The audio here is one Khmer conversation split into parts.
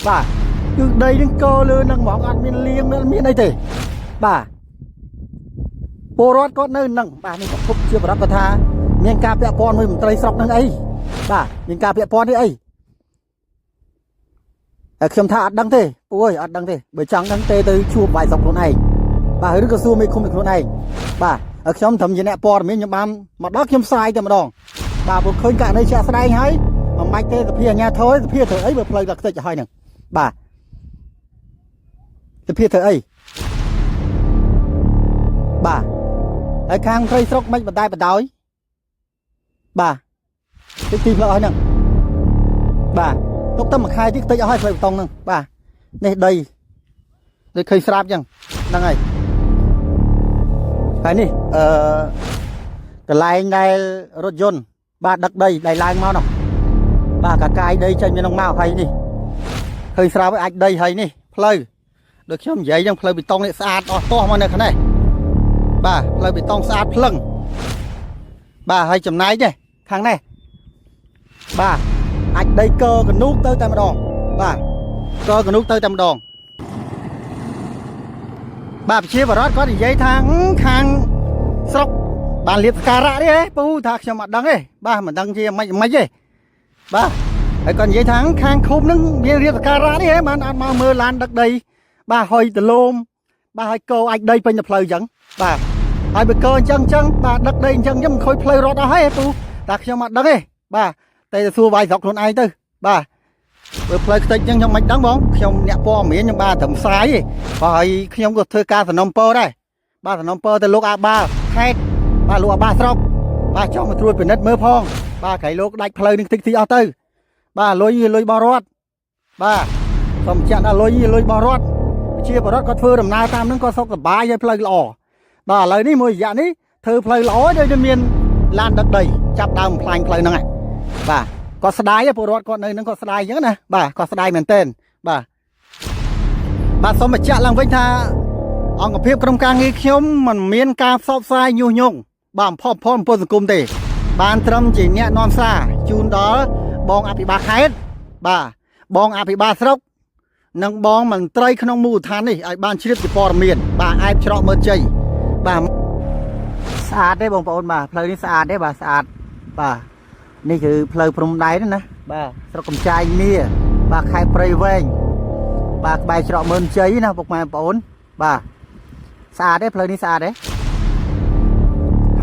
បាទគឺដីនឹងកលើនឹងហ្មងអត់មានលៀងអត់មានអីទេបាទពលរដ្ឋគាត់នៅនឹងបាទនេះប្រភពជាប្រាប់គាត់ថាមានការពាក់ព័ន្ធមួយមន្ត្រីស្រុកនឹងអីបាទមានការពាក់ព័ន្ធនេះអីតែខ្ញុំថាអត់ដឹងទេពូអើយអត់ដឹងទេបើចង់ដឹងទេទៅជួបបាយស្រុកខ្លួនឯងបាទឬក៏សួរមេឃុំខ្លួនឯងបាទហើយខ្ញុំត្រឹមជាអ្នកព័ត៌មានខ្ញុំបានមកដល់ខ្ញុំស្រាយតែម្ដងបាទព្រោះឃើញករណីជាក់ស្ដែងហើយមិនបាច់ទេសភាអាញាធរសភាធ្វើអីបើផ្លូវដល់ខ្ទេចទៅហើយហ្នឹងបាទសភាធ្វើអីបាទហើយខាងត្រីស្រុកមិនបណ្ដែតបណ្ដោយបាទតិចទីផ្លូវអស់ហ្នឹងបាទទុកតែមួយខែទៀតខ្ទេចអស់ហើយផ្លូវបេតុងហ្នឹងបាទនេះដីដូចឃើញស្រាប់អញ្ចឹងហ្នឹងហើយហើយនេះអឺកន្លែងដែលរថយន្តបាទដឹកដីដែលឡើងមកនោះបាទកាកាយដីចេញពីក្នុងមកហើយនេះឃើញស្រាប់ហើយអាចដីហើយនេះផ្លូវដូចខ្ញុំនិយាយអញ្ចឹងផ្លូវបេតុងនេះស្អាតអស់ទាស់មកនៅខាងនេះបាទផ្លូវបេតុងស្អាតភ្លឹងបាទហើយចំណែកនេះខាងនេះបាទអាចដីកកនូកទៅតែម្ដងបាទកកនូកទៅតែម្ដងបាទប្រជាបរតគាត់និយាយថាខាងស្រុកបានលៀបសការៈនេះហ៎ពូថាខ្ញុំអត់ដឹងទេបាទមិនដឹងជាមិនមិនទេបាទហើយគាត់និយាយថាខាងឃុំនឹងមានរៀបសការៈនេះហ៎បានអត់មកមើលឡានដឹកដីបាទហុយទលំបាទហើយកោអាចដីពេញទៅផ្លូវអញ្ចឹងបាទហើយបើកអញ្ចឹងអញ្ចឹងបាទដឹកដីអញ្ចឹងអញ្ចឹងមិនខូចផ្លូវរត់អស់ហើយពូតែខ្ញុំអត់ដឹងទេបាទតែទៅសួរវាយស្រុកខ្លួនឯងទៅបាទបើផ្លូវខ្ទេចអញ្ចឹងខ្ញុំមិនដឹងបងខ្ញុំអ្នកព័ត៌មានខ្ញុំបាទត្រឹមផ្សាយទេបាទហើយខ្ញុំក៏ធ្វើការសំណុំពរដែរបាទសំណុំពរទៅលោកអាបាលខេត្តបាទលោកអាបាលស្រុកបាទចង់មកត្រួតពិនិត្យមើលផងបាទក្រៃលោកដាច់ផ្លូវនឹងតិចតិចអស់ទៅបាទលុយលុយរបស់រដ្ឋបាទសូមបញ្ជាក់ថាលុយលុយរបស់រដ្ឋប្រជាពលរដ្ឋក៏ធ្វើដំណើរតាមនឹងក៏សុខសប្បាយហើយផ្លូវល្អបាទឥឡូវនេះមួយរយៈនេះធ្វើផ្លូវល្អដូចមានឡានដឹកដីចាប់ដើមបំផ្លាញផ្លូវហ្នឹងហើយបាទគាត់ស្ដាយពលរដ្ឋគាត់នៅនឹងគាត់ស្ដាយអញ្ចឹងណាបាទគាត់ស្ដាយមែនទែនបាទបាទសូមបញ្ជាក់ឡើងវិញថាអង្គភាពក្រុមការងារខ្ញុំមិនមានការផ្សព្វផ្សាយញុះញង់បាទបំផុសផលអំពើសង្គមទេ បានត្រឹមជាអ្នកនាំសារជូនដល់បងអភិបាលខេត្តបាទបងអភិបាលស្រុកនិងបងមន្ត្រីក្នុងមូលដ្ឋាននេះឲ្យបានជ្រាបជាព័ត៌មានបាទអែបច្រកមើលជ័យបាទស្អាតទេបងប្អូនបាទផ្លូវនេះស្អាតទេបាទស្អាតបាទនេះគឺផ្លូវព្រំដែនណាបាទស្រុកកំចាយមាបាទខេត្តព្រៃវែងបាទក្បែរច្រកមើលជ័យណាពុកម៉ែបងប្អូនបាទស្អាតទេផ្លូវនេះស្អាតទេ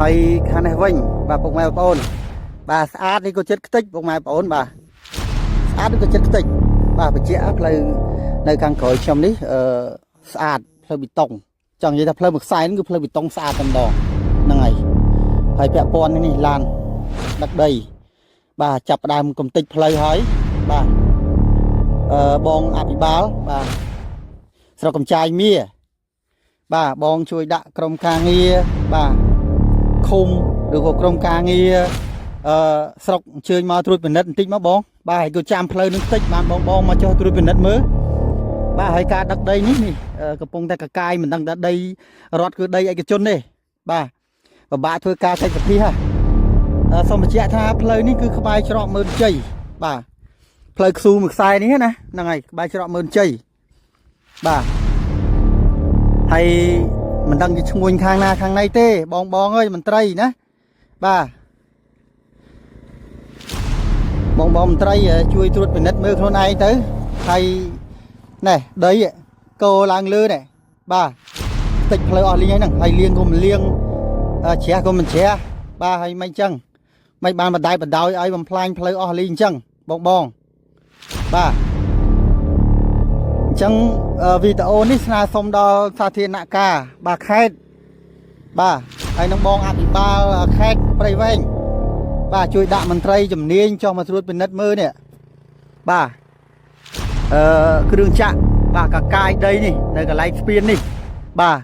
ហើយខាងនេះវិញបាទពុកម៉ែបងប្អូនបាទស្អាតនេះក៏ចិត្តខ្ទេចពុកម៉ែបងប្អូនបាទស្អាតនេះក៏ចិត្តខ្ទេចបាទបញ្ជាក់ផ្លូវនៅខាងក្រោយខ្ញុំនេះអឺស្អាតផ្លូវបេតុងចង់និយាយថាផ្លូវមួយខ្សែនេះគឺផ្លូវបេតុងស្អាតតែម្ដងហ្នឹងហើយហើយពាក់ព័ន្ធនេះឡានដឹកដីបាទចាប់ផ្ដើមកំទេចផ្លូវហើយបាទអឺបងអភិបាលបាទស្រុកកំចាយមាបាទបងជួយដាក់ក្រុមការងារបាទឃុំឬក៏ក្រុមការងារអឺស្រុកអញ្ជើញមកត្រួតពិនិត្យបន្តិចមកបងបាទហើយក៏ចាំផ្លូវនឹងតិចបានបងបងមកចុះត្រួតពិនិត្យមើលបាទហើយការដឹកដីនេះនេះកំពុងតែកកាយមិនដឹងថាដីរដ្ឋគឺដីឯកជនទេបាទពិបាកធ្វើការកិច្ចសភាហ่ะសូមបញ្ជាក់ថាផ្លូវនេះគឺក្បែរច្រកមើនជ័យបាទផ្លូវខ្ស៊ូមួយខ្សែនេះណាហ្នឹងហើយក្បែរច្រកមើនជ័យបាទហើយមិនដឹងជាឈ្មួញខាងណាខាងណីទេបងបងអើយមន្ត្រីណាបាទបងបងមន្ត្រីជួយត្រួតពិនិត្យមើលខ្លួនឯងទៅហើយណែដីកោឡើងលើនេះបាទតិចផ្លូវអស់លីងហើយហ្នឹងហើយលៀងក៏មិនលៀងជ្រះក៏មិនជ្រះបាទហើយមិនចឹងមិនបានបដាយបដោយឲ្យបំផ្លាញផ្លូវអស់លីងអញ្ចឹងបងបងបាទអញ្ចឹងវីដេអូនេះស្នើសុំដល់សាធារណការបាទខេត្តបាទហើយនឹងបងអភិបាលខេត្តព្រៃវែងបាទជួយដាក់មន្ត្រីជំនាញចុះមកត្រួតពិនិត្យមើលនេះបាទអឺគ្រឿងចាក់បាទកកាយដីនេះនៅកន្លែងស្ពាននេះបាទ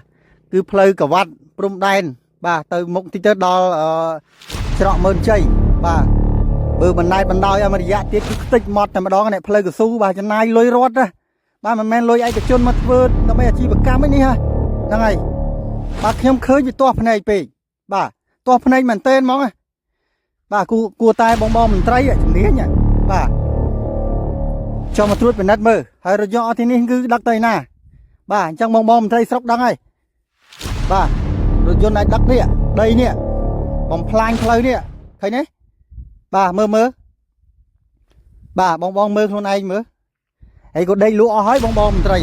គឺផ្លូវកវ៉ាត់ព្រំដែនបាទទៅមុខតិចទៅដល់ច្រកមើនជ័យបាទបើបណ្ដែតបណ្ដោយឲ្យមួយរយៈទៀតគឺខ្ទេចម៉ត់តែម្ដងនេះផ្លូវកស៊ូបាទចំណាយលុយរត់ណាបាទមិនមែនលុយឯកជនមកធ្វើដើម្បីអាជីវកម្មឯនេះហ่ะហ្នឹងហើយបាទខ្ញុំឃើញវាទាស់ភ្នែកពេកបាទទាស់ភ្នែកមែនតើហ្មងបាទគួគួរតែបងបងមន្ត្រីជំនាញបាទ ចុះមកត្រួតពិនិត្យមើលហើយរថយន្តអស់ទីនេះគឺដឹកទៅឯណាបាទអញ្ចឹងបងបងមន្ត្រីស្រុកដឹងហើយបាទរថយន្តដែលដឹកនេះដីនេះបំផ្លាញផ្លូវនេះឃើញទេបាទមើលមើលបាទបងបងមើលខ្លួនឯងមើលហើយក៏ដេកលក់អស់ហើយបងបងមន្ត្រី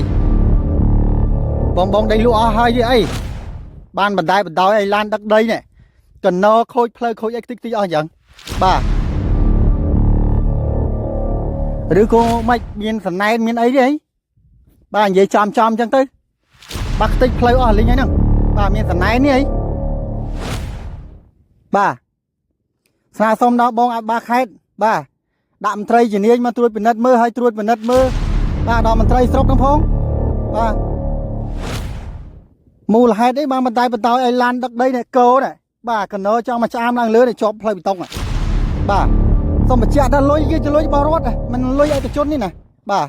បងបងដេកលក់អស់ហើយទេអីបានបណ្តែតបណ្ដោយឲ្យឡានដឹកដីនេះកណោខូចផ្លូវខូចអីតិចតិចអស់អញ្ចឹងបាទឬក៏មិនមានសណែនមានអីទេអីបាទនិយាយចំចំអញ្ចឹងទៅបាទខ្ទេចផ្លូវអស់លីងហើយហ្នឹងបាទមានសណែននេះអីបាទស្នើសុំដល់បងអភិបាលខេត្តបាទដាក់មន្ត្រីជំនាញមកត្រួតពិនិត្យមើលហើយត្រួតពិនិត្យមើលបាទដល់មន្ត្រីស្រុកហ្នឹងផងបាទមូលហេតុអីបានបណ្តែតបណ្ដោយឲ្យឡានដឹកដីនេះកោនេះបាទកណោចង់មកឆ្អាមឡើងលើនេះជាប់ផ្លូវបេតុងហ្នឹងបាទសូមបញ្ជាក់ថាលុយគឺជាលុយរបស់រដ្ឋណាមិនលុយឯកជននេះណាបាទ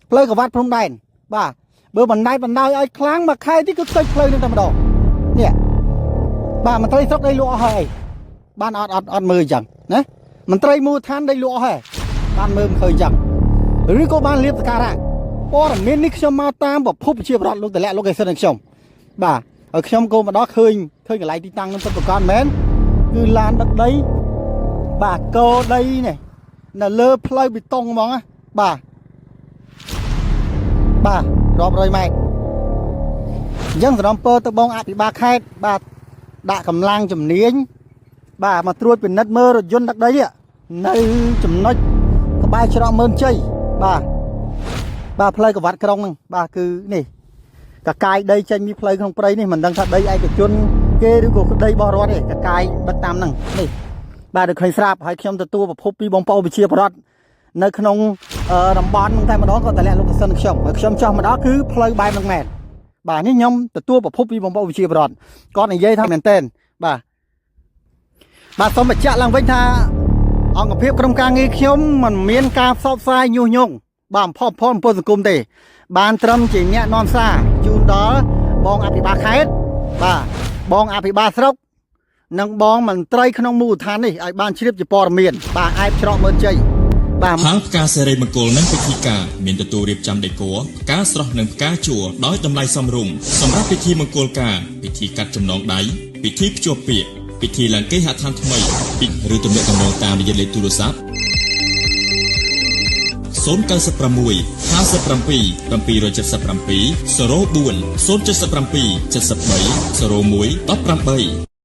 ផ្លូវក្រវ៉ាត់ព្រំដែនបាទបើបណ្តែតបណ្ដោយឲ្យខ្លាំងមួយខែទីគឺខ្ទេចផ្លូវនឹងតែម្ដងនេះបាទមន្ត្រីស្រុកដីលក់អស់ហើយបានអត់អត់អត់មើលអញ្ចឹងណាមន្ត្រីមូលដ្ឋានដីលក់អស់ហើយបានមើលមិនឃើញអញ្ចឹងឬក៏បានលៀបសការៈព័ត៌មាននេះខ្ញុំមកតាមប្រភពប្រជាប្រដ្ឋលោកតម្លាក់លោកឯសិននឹងខ្ញុំបាទហើយខ្ញុំក៏មកដល់ឃើញឃើញកន្លែងទីតាំងនឹងពិតប្រាកដមែនគឺឡានដឹកដីបាទកោដីនេះនៅលើផ្លូវបេតុងហ្មងណាបាទបាទរាប់រយម៉ែត្រអញ្ចឹងសំណពរទៅបងអភិបាលខេត្តបាទដាក់កម្លាំងជំនាញបាទមកត្រួតពិនិត្យមើលរថយន្តដឹកដីនេះនៅចំណុចក្បែរច្រកមើនជ័យបាទបាទផ្លូវក្រវ៉ាត់ក្រុងហ្នឹងបាទគឺនេះកកាយដីចេញពីផ្លូវក្នុងព្រៃនេះមិនដឹងថាដីឯកជនគេឬក៏ដីរបស់រដ្ឋទេកកាយដឹកតាមហ្នឹងនេះបាទដូចឃើញស្រាប់ហើយខ្ញុំទទួលប្រភពពីបងប្អូនប្រជាពលរដ្ឋនៅក្នុងតំបន់ហ្នឹងតែម្ដងក៏តម្លាក់លោកកសិនខ្ញុំហើយខ្ញុំចោះមកដល់គឺផ្លូវបែបហ្នឹងមែនបាទនេះខ្ញុំទទួលប្រភពពីបងប្អូនប្រជាពលរដ្ឋគាត់និយាយថាមែនទែនបាទបាទសូមបញ្ជាក់ឡើងវិញថាអង្គភាពក្រុមការងារខ្ញុំមិនមានការផ្សព្វផ្សាយញុះញង់បាទបំផុសបំផុលសង្គមទេ បានត្រឹមជាអ្នកនាំសារជូនដល់បងអភិបាលខេត្តបាទបងអភិបាលស្រុកនិងបងមន្ត្រីក្នុងមូលដ្ឋាននេះឲ្យបានជ្រាបជាព័ត៌មានបាទអែបច្រកមើនជ័យបាទ ហាងផ្កាសេរីមង្គលនិងពិធីការមានទទួលរៀបចំដេក័រផ្កាស្រស់និងផ្កាជួរដោយតម្លៃសមរម្យសម្រាប់ពិធីមង្គលការពិធីកាត់ចំណងដៃពិធីភ្ជាប់ពាក្យពិធីឡើងគេហដ្ឋានថ្មីពិឬទំនាក់ទំនងតាមរយៈលេខទូរស័ព្ទ096 57 777 04 077 73 01 18។